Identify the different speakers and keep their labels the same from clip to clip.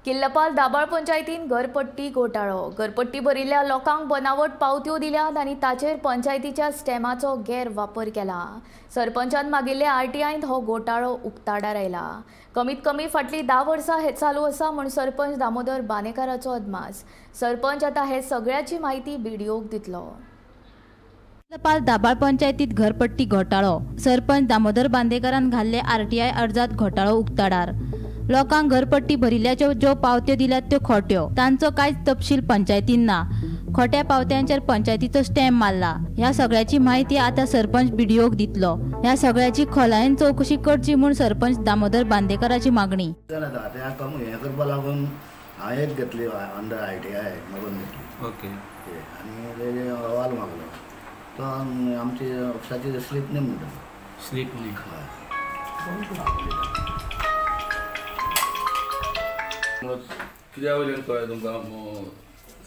Speaker 1: किल्लपाल दाबाळ पंचायतीन घरपट्टी घोटाळो। घरपट्टी भरिल्ल्या लोकांक बनावट पावत्यो दिल्यात आनी ताचेर पंचायतीच्या स्टॅमाचो गैरवापर केला। सरपंचान मागिल्ले आरटीआयंत हो घोटाळो उक्ताडार आयला। कमीत कमी फाटली 10 वर्सां हे चालू आसा म्हूण सरपंच दामोदर बांदेकाराचो अदमास। सरपंच आतां हे सगळ्याची म्हायती बीडीओक दितलो।
Speaker 2: किल्लपाल दाबाळ पंचायतीत घरपट्टी घोटाळो। सरपंच दामोदर बांदेकारान घाल्ले आरटीआय अर्जात घोटाळो उक्ताडार। लोकांक घरपट्टी भरिल्ल्याच्यो ज्यो पावत्यो दिल्यात त्यो खोट्यो, तांचो कांयच तपशील पंचायतीन ना। खोट्या पावत्यांचेर पंचायतीचो स्टॅम्प मारला। ह्या सगळ्याची म्हायती आतां सरपंच बीडीओक दितलो। ह्या सगळ्याची खोलायेन चवकशी करची म्हूण सरपंच दामोदर बांदेकाराची मागणी।
Speaker 3: हें करपा लागून हांवें एक घेतली अंडर आरटीआय मागून घेतली।
Speaker 4: ओके,
Speaker 3: आनी अहवाल मागलो तो आमची ऑफिसाची स्लीप न्ही म्हणटा।
Speaker 4: स्लीप न्ही। कित्या वयल्यान कळ्ळें तुमकां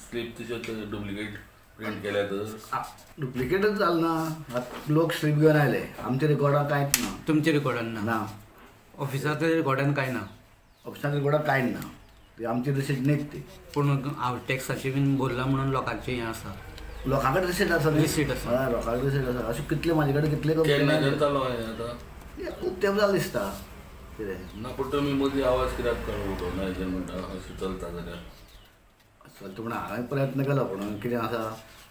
Speaker 4: स्लीप तश्यो डुप्लिकेट प्रिंट केल्या तर?
Speaker 3: डुप्लिकेटच जालें ना, लोक स्लीप घेवन आयले, आमच्या रिकॉर्डान कांयच ना।
Speaker 4: तुमच्या रिकॉर्डान ना?
Speaker 3: ना,
Speaker 4: ऑफिसाच्या रिकॉर्डान कांय ना।
Speaker 3: ऑफिसाच्या रिकॉर्डान कांय ना, ती आमची रिसीट न्हीच ती।
Speaker 4: पूण हांव टॅक्साची बीन भरला म्हणून लोकांचें हें आसा,
Speaker 3: लोकां कडेन रिसीट आसा,
Speaker 4: रिसीट आसा, हय
Speaker 3: लोकां कडेन रिसीट आसा। अशें कितले म्हाजे कडेन कितले
Speaker 5: केन्ना जालो आतां
Speaker 3: खूब तेंप जालें दिसता कितें
Speaker 5: ना। पूण तुमी मदीं आवाज कित्याक उठोवना हेजेर म्हणटा अशें चलता जाल्यार?
Speaker 3: चलता म्हणून हांवें प्रयत्न केलो, पूण कितें आसा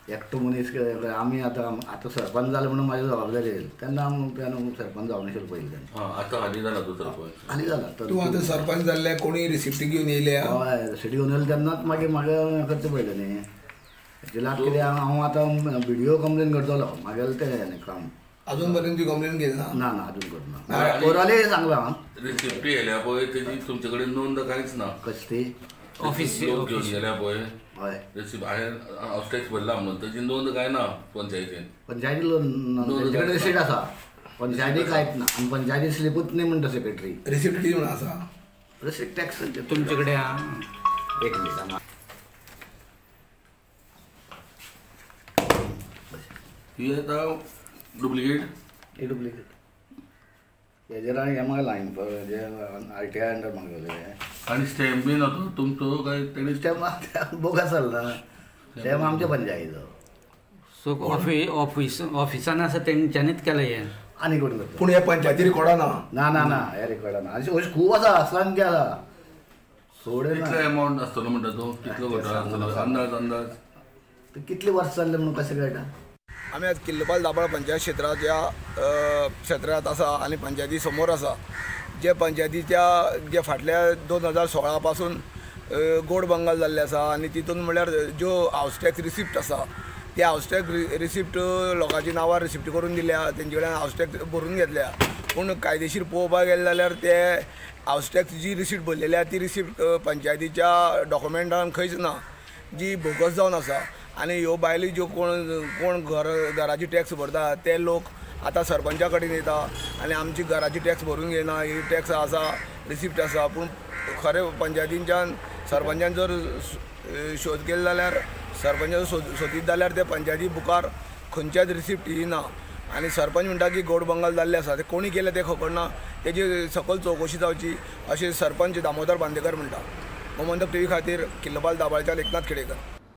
Speaker 3: एकटो मनीस आमी आतां आतां सरपंच जाले म्हणून म्हाजी जबाबदारी येयली तेन्ना हांव सरपंच जावं नाशिल्लो पयलीं तेन्ना।
Speaker 5: आतां हालीं जाला तूं सरपंच?
Speaker 3: हालीं जाला।
Speaker 6: तूं आतां सरपंच जाल्ले कोणी रिसिप्ट घेवन येयल्या?
Speaker 3: हय, रिसिप्ट घेवन येयले तेन्नाच मागीर म्हाका करचें पडलें न्ही। एक्चुअली आतां कितें हांव आतां बीडीओ कंप्लेन करतलो म्हागेलें तें काम।
Speaker 6: अजून पर्यंत ती कंप्लेन केली ना?
Speaker 3: ना ना, अजून करना। कोराले सांगलां हांव।
Speaker 5: रिसिप्ट येयल्या पळय तेजी तुमचे कडेन नोंद कांयच ना।
Speaker 3: कसली?
Speaker 4: ऑफिस
Speaker 5: लोक घेवन गेल्या पळय,
Speaker 3: हय
Speaker 5: रिसिप्ट हांवें हावस टॅक्स भरला म्हणून तेजी नोंद कांय ना पंचायतीन।
Speaker 3: पंचायती कडेन रिसीट आसा, पंचायती कांयच ना आनी पंचायती स्लिपूच न्ही म्हणटा सेक्रेटरी।
Speaker 6: रिसिप्ट कितें म्हणून आसा?
Speaker 3: रिसिप्ट टॅक्स
Speaker 4: तुमचे कडेन आहा?
Speaker 3: एक मिनट।
Speaker 5: ही आतां डुप्लिकेट?
Speaker 3: ही डुप्लिकेट हेजेर आनी हें मागलां आरटीआय अंडर मागलेलें।
Speaker 5: आनी स्टॅम्प बीन आतां तुमचो काय तेणी
Speaker 3: स्टॅम्प बोगस जालो ना, स्टॅम्प आमच्या पंचायतीचो।
Speaker 4: सो ऑफिस ऑफिसान आसा तेंच्यांनीच केलें हें
Speaker 3: आनी कोण करता?
Speaker 6: पूण हे पंचायती रिकॉर्डा ना?
Speaker 3: ना ना ना, हे रिकॉर्डा ना। अशें खूब आसा, असंख्य आसा, सोड।
Speaker 5: कितलो एमावंट आसतलो म्हणटा तूं? कितलो घोटाळो आसतलो अंदाज? अंदाज
Speaker 3: कितले वर्सां जाल्ले म्हणून कशें कळटा?
Speaker 6: आमी आज किल्लपाल दाबाळ पंचायत क्षेत्राच्या क्षेत्रांत आसा आनी पंचायती समोर आसा। जे पंचायतीच्या जे फाटल्या 2016 पासून गोड बंगाल जाल्ले आसा आनी तितून म्हणल्यार ज्यो हावस टॅक्स रिसिप्ट आसा ते हावस टॅक्स रिसिप्ट लोकांच्या नांवार रिसिप्ट करून दिल्या, तेंचे कडल्यान हावस टॅक्स भरून घेतल्या। पूण कायदेशीर पळोवपाक गेले जाल्यार ते हावस टॅक्स जी रिसिप्ट भरलेली आसा ती रिसिप्ट पंचायतीच्या डॉक्युमेंटान खंयच ना, जी बोगस जावन आसा। आनी ह्यो बायलो ज्यो कोण कोण घर घराची टॅक्स भरता ते लोक आतां सरपंचा कडेन येता आनी आमची घराची टॅक्स भरून घेयना, ही टॅक्स आसा रिसिप्ट आसा। पूण खरें पंचायतींच्यान सरपंचान जर शोध केलो जाल्यार सरपंचान सोदीत जाल्यार ते पंचायती बुकार खंयच्याच रिसिप्ट ही ना। आनी सरपंच म्हणटा की गोड बंगाल जाल्लें आसा, ते कोणी केलें तें खबर ना, तेजी सकयल चवकशी जावची अशें सरपंच दामोदर बांदेकर म्हणटा। गोमंतक टीव्ही खातीर किल्लपाल दाबाळच्या एकनाथ खेडेकर।